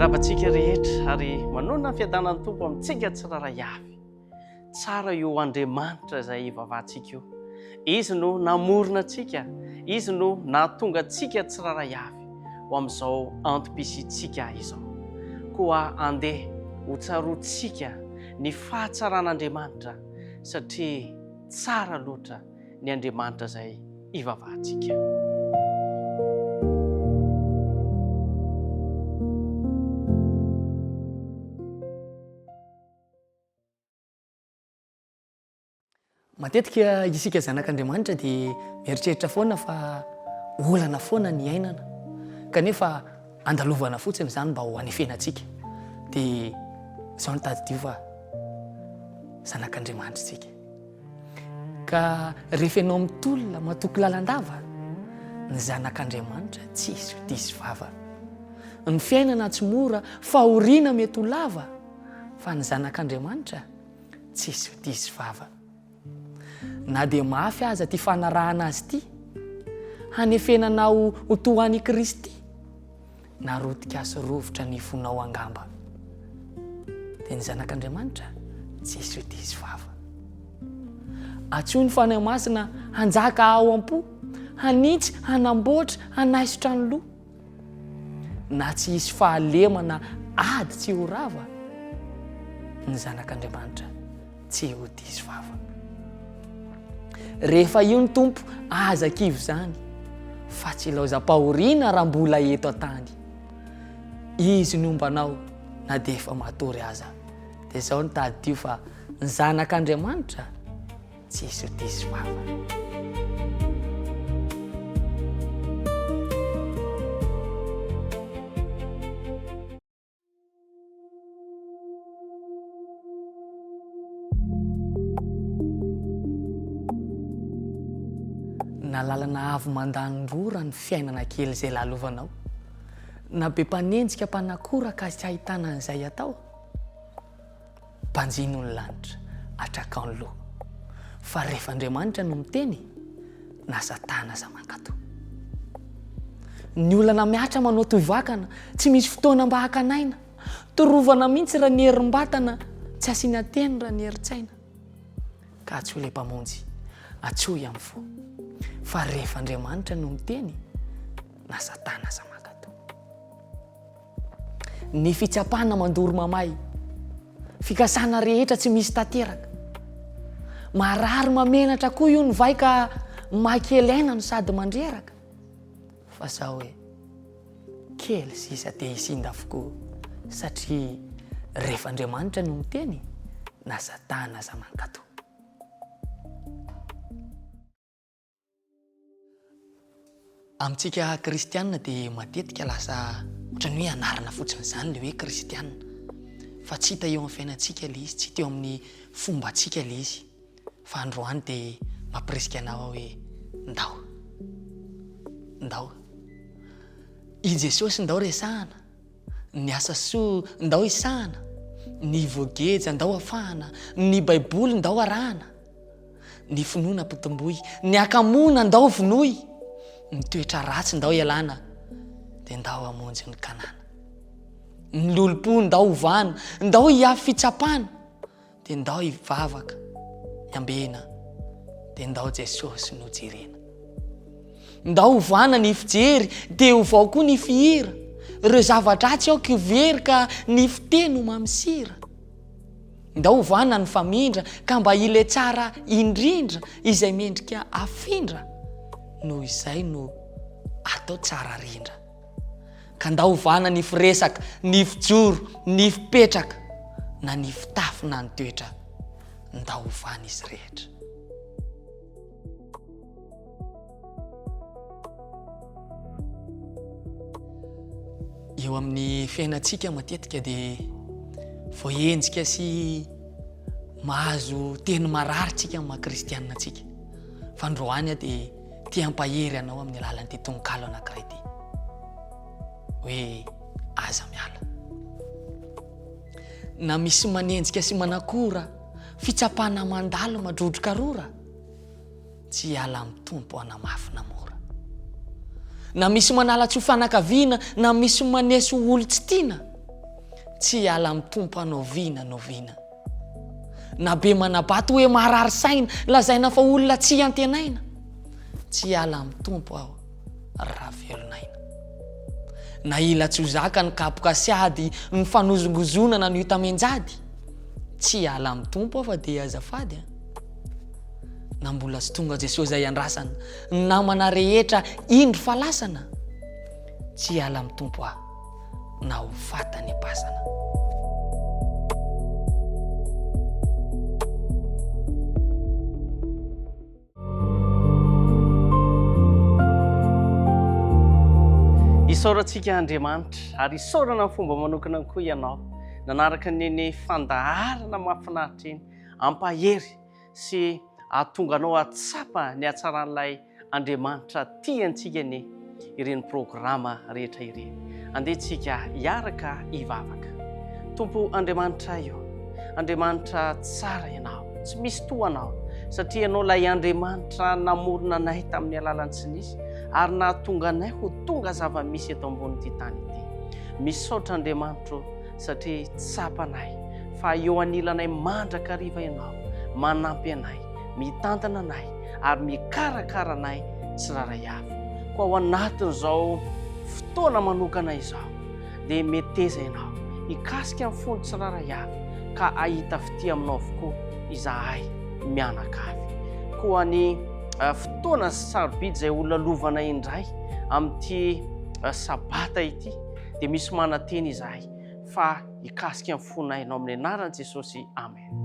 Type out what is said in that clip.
Miarahaba antsika rehetra ary manonona ny fiadanan'ny Tompo amintsika tsirairay avy. Tsara io Andriamanitra izay ivavahantsika io. Izy no namorona antsika, Izy no nahatonga antsika tsirairay avy ho amin'izao antom-pisiantsika izao. Koa andeha hotsaroantsika ny fahatsaran'Andriamanitra satria tsara loatra ny Andriamanitra izay ivavahantsika. Matetika isika zanak'Andriamanitra dia mieritreritra foana fa olana foana ny iainana, kanefa andalovana fotsiny izany mba ho hanefena antsika. Dia izao no tadidio fa zanak'Andriamanitra isika. Ka rehefa ianao mitolona matoky lalandava, ny zanak'Andriamanitra tsy hisy ho diso vava. Ny fiainana tsy mora, fahoriana mety ho lava, fa ny zanak'Andriamanitra tsisy ho diso vava. Na dia mafy aza ity fanarahana azy ity, hanefena anao ho toa an' i Kristy, na rotika sy rovitra ny fonao angamba, dia ny Zanak'Andriamanitra tsisy ho diso vava. Antsoy ny Fanahy Masina hanjaka ao am-po, hanitsy, hanamboatra, hanaisotra ny loha. Na tsy hisy fahalemana ady tsy ho rava, ny zanak'Andriamanitra tsy ho diso vava. Rehefa io ny Tompo, aza kivy izany, fa tsy ilaozam-pahoriana raha mbola eto an-tany. Izy no homba anao na dia efa matory aza. Dia izao no tadidio fa ny zanak'Andriamanitra Tsy hisy ho diso vava. Na lalana avo mandany rora ny fiainana kely izay lalovanao, na be mpanenjika mpanakoraka tsy ahitana an'izay atao. Banjino ny lanitra, atrakao ny loha. Fa rehefa Andriamanitra no miteny, na Satana aza mankatò. Ny olana mihatra manao toy vakana, tsy misy fotoana mba hakana aina. Torovana mihitsy raha ny herim-batana, tsy asiana teny raha ny herin-tsaina. Ka antsoy ilay Mpamonjy, antsoy amin'ny fo. Fa rehefa Andriamanitra no miteny, na Satana aza mankatò. Ny fitsapana mandoro mamay. Fikasana rehetra tsy misy tanteraka. Marary mamenatra koa io ny vay ka mahakely aina no sady mandreraka. Fa zao e, kely sisa dia hisinda avokoa satria rehefa Andriamanitra no miteny na Satana aza mankatò. Amintsika kristianina dia matetika lasa ohatran'ny hoe anarana fotsiny izany ilay hoe kristianina fa tsy hita eo amin'ny fiainantsika ilay izy, tsy hita eo amin'ny fombantsika ilay izy. Fa androany dia mampirisika anao aho hoe ndao, ndao. I Jesosy ndao resahana, ny asa soa ndao hisahana, ny voageja ndao afahana, ny baiboly ndao arahana. Ny finoana ampitomboy, ny hakamoana ndao vonoy, ny toetra ratsy ndao ialana, dia ndao hamonjy ny Kanana. Ny lolompo ndao hovana, ndao hiafy fitsapana, dia ndao hivavaka, hiambena, dia ndao Jesosy no jerena. Ndao hovana ny fijery, dia ovao koa ny fihira, ireo zava-dratsy aoka ho very ka ny fiteny ho mamy sira. Ndao ovana ny famindra ka mba ilay tsara indrindra izay mendrika afindra noho izay no atao tsara rindra. Ka ndao ovana ny firesaka, ny fijoro, ny fipetraka na ny fitafy na ny toetra, ndao ovana izy rehetra. Eo amin'ny fiainantsika matetika dia voahenjika sy mahazo teny marary tsika amin'ny maha kristianina antsika. Fa androany aho dia te hampahery anao amin'ny alalan'ity tononkalo anankiray ity hoe aza miala. Na misy manenjika sy manakora, fitsapana mandalo madrodroka rora, Tsy hiala amin'ny Tompo hanamafy na mora. Na misy manala tsy ho fanakaviana, na misy maneso ho olon-tsy tiana. Tsy hiala amin'ny Tompo aho n'oviana n'oviana. Na be manabato hoe marary saina, lazaina fa olona tsy antenaina. Tsy hiala amin'ny Tompo aho raha velon'aina. Na hila tsy ho zaka ny kapoka sy ady, ny fanozongozonana ny ota mianjady. Tsy hiala amin'ny Tompo aho fa dia azafady a. Na mbola tsy tonga Jesoa izay andrasana, ny namana rehetra indro fa lasana. Tsy hiala amin'ny Tompo aho na ho faty any am-pasana. Isaorantsika Andriamanitra ary isaorana amin'ny fomba manokana koa ianao nanaraka an'iny fandaharana mahafinaritra iny. Ampahery sy hahatonga anao hahatsapa ny hatsaran'ilay Andriamanitra tia antsika anie ireny programa rehetra ireny. Andeha tsika hiaraka hivavaka. Tompo Andriamanitray ô, Andriamanitra tsara Ianao, tsy misy toa Anao, satria Ianao ilay Andriamanitra namorona anay tamin'ny alalan'ny tsy nisy ary nahatonga anay ho tonga zava-misy eto ambonin'ity tany ity. Misaotra Andriamanitro satria tsapanay fa eo anilanay mandrakariva Ianao, manampy anay, mitantana anay ary mikarakara anay tsirairay avy. Koa ao anatin'izao fotoana manokana izao dia meteza Ianao hikasika ny fony tsirairay avy ka hahita fitia aminao avokoa izahay mianakavy. Koa ny eh, fotoana sarobidy izay ho lalovanay indray amin'ity eh, sabata ity dia misy manantena izahay fa hikasika ny fonay Ianao amin'ny anaran'i Jesosy. Amen.